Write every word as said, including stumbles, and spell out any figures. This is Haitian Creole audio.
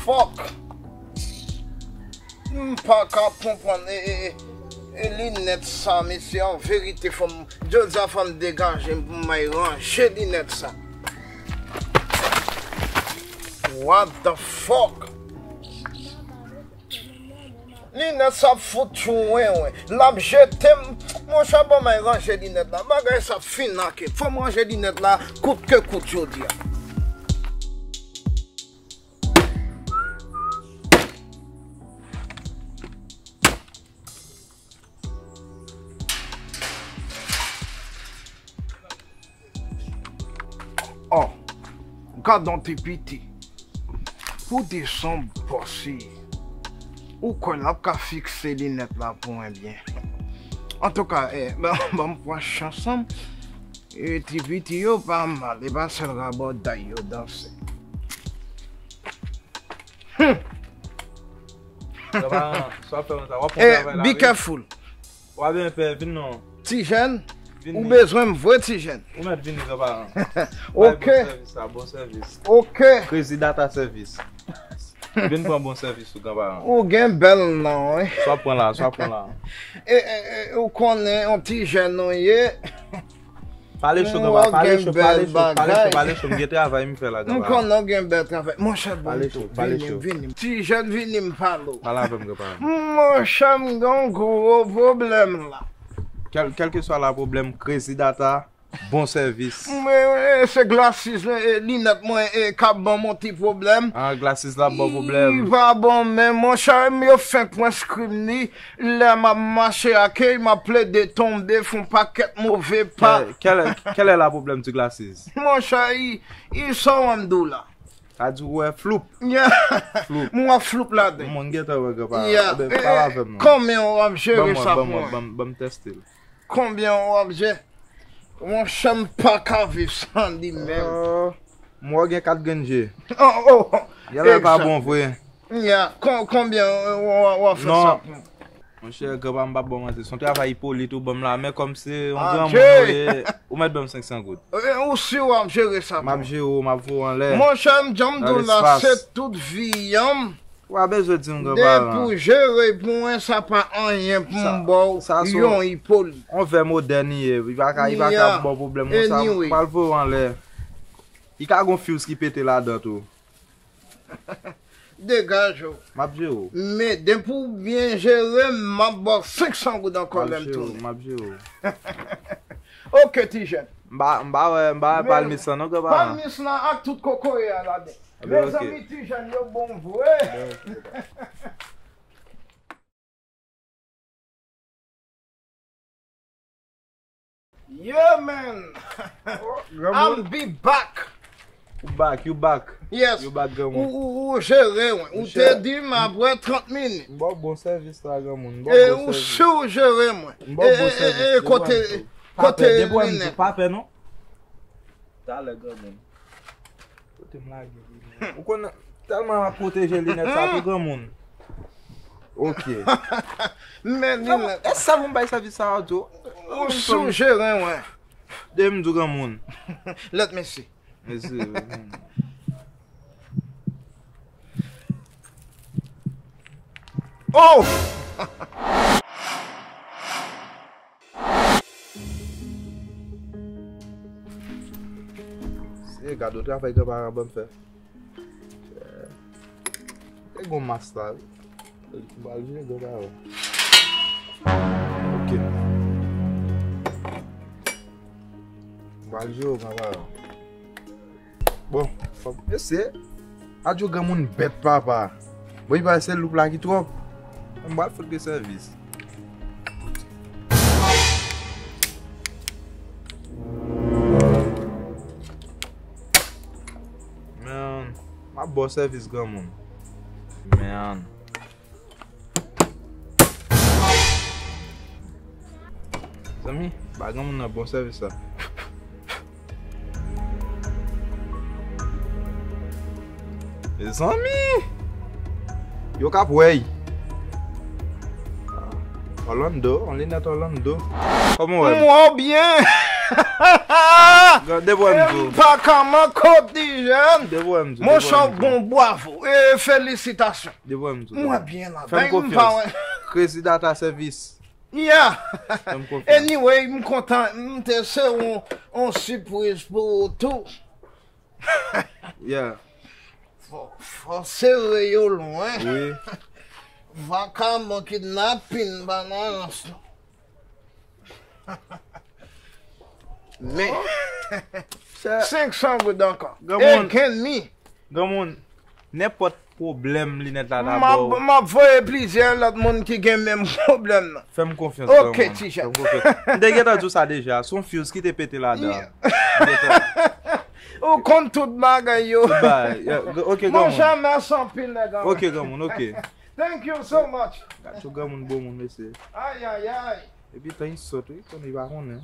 Fòk. M pa ka konprann e, e, e, e linèt sa, mesye, an verite, fò m, jodi a fò m degaje m pou m al ranje linèt sa. What the fuck? Linèt sa ap fout tchou wen wen. L ap jete m. Monchè, ban m al ranje linèt la. Bagay sa fin ak. Fò m ranje linèt la kout ke kout jodi a. Oh, gadon ti piti. Pou desanm pase, ou kwè l ap ka fikse linèt la pou mwen byen? Antouka, eh, ban, ban m pran chans an. E ti piti yo pa mal, e pa sèl rabòday yo danse. Hmm. Granparan, sa w ap fè konsa, w ap fè yon travay la, wi. Eh, be careful. W ap byen fè, vin non. Ti jèn, ou bezwen m vre, ti jèn. Ou mèt vini, granparan. Ok. Bay bon sèvis la, bon sèvis. Ok. Crazy Data Service. Vin pran bon sèvis ou, granparan. Ou gen bèl non, wi. Sa w ap pran la, sa w ap pran la. E, e, e, ou konnen yon ti jèn ou ye. Pale cho, granpa, pale cho, pale cho, pale cho, pale cho. M gen travay m fè la, granpa. M konnen w gen bèl travay. Monchè, bon, vini, vini. Ti jèn, vini m pale w. Pale avè m, granpa. Monchè, m gen yon gwo pwoblèm la. Kèl, kèlkeswa la pwoblèm, Crazy Data, bon sèvis. Mwen, e, se glasses, e, linèt mwen, e, k ap ban m yon ti pwoblèm. Ah, glasses la ban w pwoblèm. Li pa bon, men monchè, m yo fenk pran screen li. Lè m ap mache ak li, m ap plede tonbe, fè yon pakèt move pa. Kèl, kèl, kèl è la pwoblèm ti glasses? Monchè, i, i sa w an m di w la. Sa di w wè floup. Yeah. Floup. M wè floup ladan. Mwen gentan wè granpa. Yeah. Ebyen, pale avè m non. Kòman w ap jere sa pou mwen? Ban m, ban m, ban m tèste l. Konbyen w ap jere? Monchè, m pa ka viv san li menm. Euh, m wè w gen kat grenn je. Oh, oh, oh. Yè la pa bon vre. Ya, kon-, konbyen w, w, w ap fè sa pou mwen? Monchè, granpa m p ap ba w manti. Se yon travay ipolit ou ban m la, men kòm se yon granmoun ou ye, ou mèt ban m senk san goud. E, ou si w ap jere sa pou mwen? M ap jere w, m ap voye w anlè. Monchè, m jan m di w la, se tout vi an m. Ou pa bezwen di m granparan. Depi w jere pou mwen, sa pa anyen pou m ba w yon ipolit. On vè modèn li ye, li pa ka, li pa ka ba w pwoblèm konsa, m pral voye w anlè. Li ka gon fuse ki pete ladan tou. Degaje w. M ap jere w. Men depi w byen jere m, m ap ba w senk san goud ankò lè m tounen. M ap jere w, m ap jere w. Ok, ti jèn. M pa, m pa wè, m pa wè palmis lan non, granparan. Palmis lan ak tout kokoye a ladan. Mezanmi, ti jèn yo bon vre. Yeah, man. I'm be back. Ou back, you back. Yes. You back, granmoun. Ou, ou, ou jere mwen. Ou te di m apre trant minit. M ba w bon sèvis la, granmoun. M ba w bon sèvis. E ou si w jere mwen. M ba w bon sèvis. E, e, e, kote, kote linèt? Pa pè, non. Talè, granmoun. Kote m lage li menm? Ou konn tèlman m ap pwoteje linèt sa tou granmoun. Ok. Men linèt. E sa pou m bay sèvis sa a tou? Ou sou jere mwen. De m di w granmoun. Let me see. Mesye. Oh! Se gade yon travay granparan ban m fè. E gon mas la wi. M pral jere granparan. Ok. M pral jere granparan. Bon, fòk mesye. Adyo granmoun bèt papa. Bon, li pa se loup la ki twòp. M pral fout li sèvis. Man, m ap ba w sèvis granmoun. Man. Zanmi, ba granmoun nan bon sèvis la. Mezanmi! Yo k ap wè y. Orlando, on linèt Orlando. Kòman w wè m? M wè w byen. Depi wè m di w. M pa ka manke w, ti jèn. Depi wè m di w. Monchè, w bon, bwavo e felisitasyon. Depi wè m di w. Mwen byen la. Fè m Bay m pa konfyans. Crazy Data Service. Yeah. Fè m konfyans. Anyway, m kontan. M te se yon, yon sipriz pou ou tou. Yeah. Fò, fò sere yo lwen. Wi. Vakaman kidnapin banalans. Men, Sa, senk san goud ankò. Granmoun. Again me. Granmoun, nenpòt pwoblèm linèt la ta M ap, ba w. M ap voye plizyè lòt moun ki gen menm pwoblèm nan. Fè m konfyans. Ok, Granmoun. ti Jean. Fè m konfyans. M te gentan di w sa deja. Se yon fuse ki te pete ladan. M gentan- Ou konn tout bagay yo. Ba, yeah, ok, Monchè, granmoun. Mèsi anpil, nèg. Ok, granmoun, ok. Thank you so much. Gad yon granmoun bon moun, mesye. Ay, ay, ay. Epi tan yon sòt, wi, konnen li pa konnen.